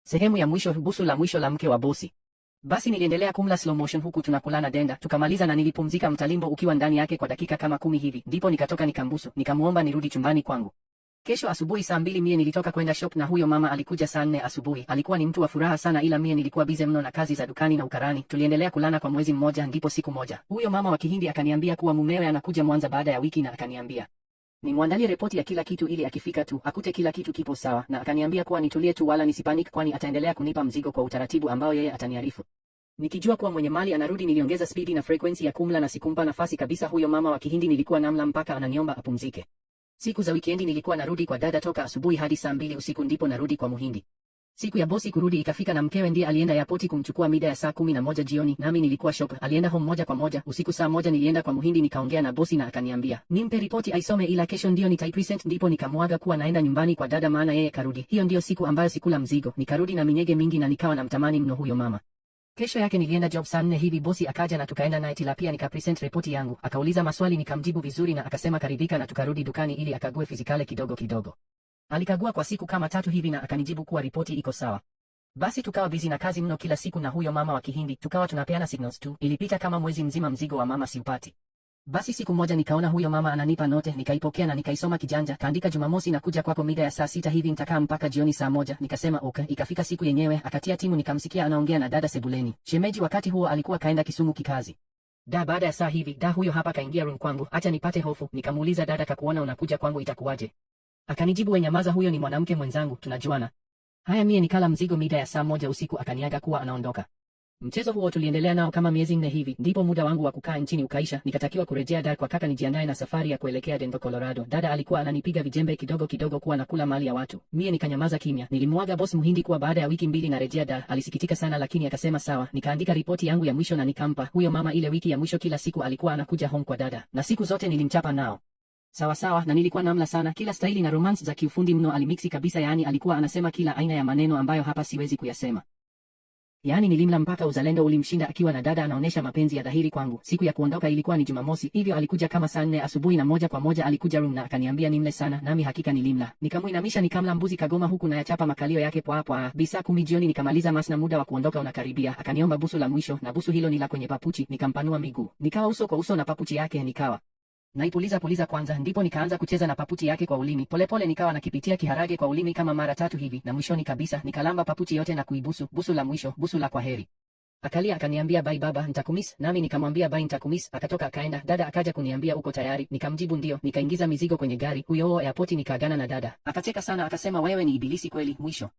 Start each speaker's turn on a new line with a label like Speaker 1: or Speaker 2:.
Speaker 1: Sehemu ya mwisho, busu la mwisho la mke wa bosi. Basi niliendelea kumla slow motion huku tunakulana denda, tukamaliza na nilipumzika mtalimbo ukiwa ndani yake kwa dakika kama 10 hivi, ndipo nikatoka nikambusu, nikamuomba nirudi chumbani kwangu. Kesho asubuhi saa 2 mie nilitoka kwenda shop na huyo mama alikuja saa 4 asubuhi. Alikuwa ni mtu wa furaha sana, ila mie nilikuwa bize mno na kazi za dukani na ukarani. Tuliendelea kulana kwa mwezi mmoja, ndipo siku moja huyo mama wa Kihindi akaniambia kuwa mumewe anakuja Mwanza baada ya wiki, na akaniambia nimwandalie ripoti ya kila kitu ili akifika tu akute kila kitu kipo sawa, na akaniambia kuwa nitulie tu wala nisipanic, kwani ataendelea kunipa mzigo kwa utaratibu ambao yeye ataniarifu. Nikijua kuwa mwenye mali anarudi, niliongeza spidi na frequency ya kumla na sikumpa nafasi kabisa huyo mama wa Kihindi. Nilikuwa namla mpaka ananiomba apumzike. Siku za wikendi nilikuwa narudi kwa dada toka asubuhi hadi saa 2 usiku, ndipo narudi kwa Muhindi. Siku ya bosi kurudi ikafika na mkewe ndiye alienda airport kumchukua mida ya saa 11 jioni, nami nilikuwa shop. Alienda home moja kwa moja. Usiku saa 1 nilienda kwa Muhindi nikaongea na bosi na akaniambia nimpe ripoti aisome, ila kesho ndio nitaipresent. Ndipo nikamwaga kuwa naenda nyumbani kwa dada, maana yeye karudi. Hiyo ndio siku ambayo sikula mzigo, nikarudi na minyege mingi na nikawa namtamani mno huyo mama. Kesho yake nilienda job saa 4 hivi, bosi akaja na tukaenda naye Tilapia, nikapresent ripoti yangu. Akauliza maswali nikamjibu vizuri na akasema karidhika, na tukarudi dukani ili akague fizikale kidogo kidogo. Alikagua kwa siku kama 3 hivi na akanijibu kuwa ripoti iko sawa. Basi tukawa busy na kazi mno kila siku na huyo mama wa Kihindi, tukawa tunapeana signals tu. Ilipita kama mwezi mzima, mzigo wa mama siupati. Basi siku moja nikaona huyo mama ananipa note, nikaipokea na nikaisoma kijanja. Kaandika Jumamosi na kuja kwako mida ya saa 6 hivi, nitakaa mpaka jioni saa 1. Nikasema okay. Ikafika siku yenyewe, akatia timu, nikamsikia anaongea na dada sebuleni. Shemeji wakati huo alikuwa kaenda Kisumu kikazi. Da, baada ya saa hivi, da, huyo hapa kaingia room kwangu, acha nipate hofu. Nikamuuliza, dada kakuona unakuja kwangu itakuwaje? Akanijibu, we nyamaza, huyo ni mwanamke mwenzangu, tunajuana. Haya, mie nikala mzigo mida ya saa 1 usiku, akaniaga kuwa anaondoka. Mchezo huo tuliendelea nao kama miezi 4 hivi, ndipo muda wangu wa kukaa nchini ukaisha, nikatakiwa kurejea Dar kwa kaka nijiandae na safari ya kuelekea Denver, Colorado. Dada alikuwa ananipiga vijembe kidogo kidogo kuwa nakula mali ya watu. Mie nikanyamaza kimya. Nilimwaga boss Muhindi kuwa baada ya wiki 2 narejea Dar. Alisikitika sana lakini akasema sawa. Nikaandika ripoti yangu ya mwisho na nikampa huyo mama. Ile wiki ya mwisho kila siku alikuwa anakuja home kwa dada, na siku zote nilimchapa nao sawa sawa, na nilikuwa namla sana, kila staili na romance za kiufundi mno alimixi kabisa, yaani alikuwa anasema kila aina ya maneno ambayo hapa siwezi kuyasema. Yaani nilimla mpaka uzalendo ulimshinda akiwa na dada anaonesha mapenzi ya dhahiri kwangu. Siku ya kuondoka ilikuwa ni Jumamosi, hivyo alikuja kama saa 4 asubuhi na moja kwa moja alikuja room na akaniambia nimle sana, nami hakika nilimla. Nikamuinamisha nikamla mbuzi kagoma huku na yachapa makalio yake pwa pwa. Bi saa 10 jioni nikamaliza mas na muda wa kuondoka unakaribia. Akaniomba busu la mwisho na busu hilo ni la kwenye papuchi, nikampanua miguu. Nikawa uso kwa uso na papuchi yake, nikawa naipuliza puliza kwanza, ndipo nikaanza kucheza na papuchi yake kwa ulimi. Polepole nikawa nakipitia kiharage kwa ulimi kama mara 3 hivi, na mwishoni kabisa nikalamba papuchi yote na kuibusu. Busu la mwisho, busu la kwaheri. Akalia akaniambia bye baba, nitakumiss, nami nikamwambia bye, nitakumiss. Akatoka akaenda. Dada akaja kuniambia uko tayari, nikamjibu ndio. Nikaingiza mizigo kwenye gari huyo airport, nikaagana na dada. Akacheka sana akasema wewe ni ibilisi kweli. Mwisho.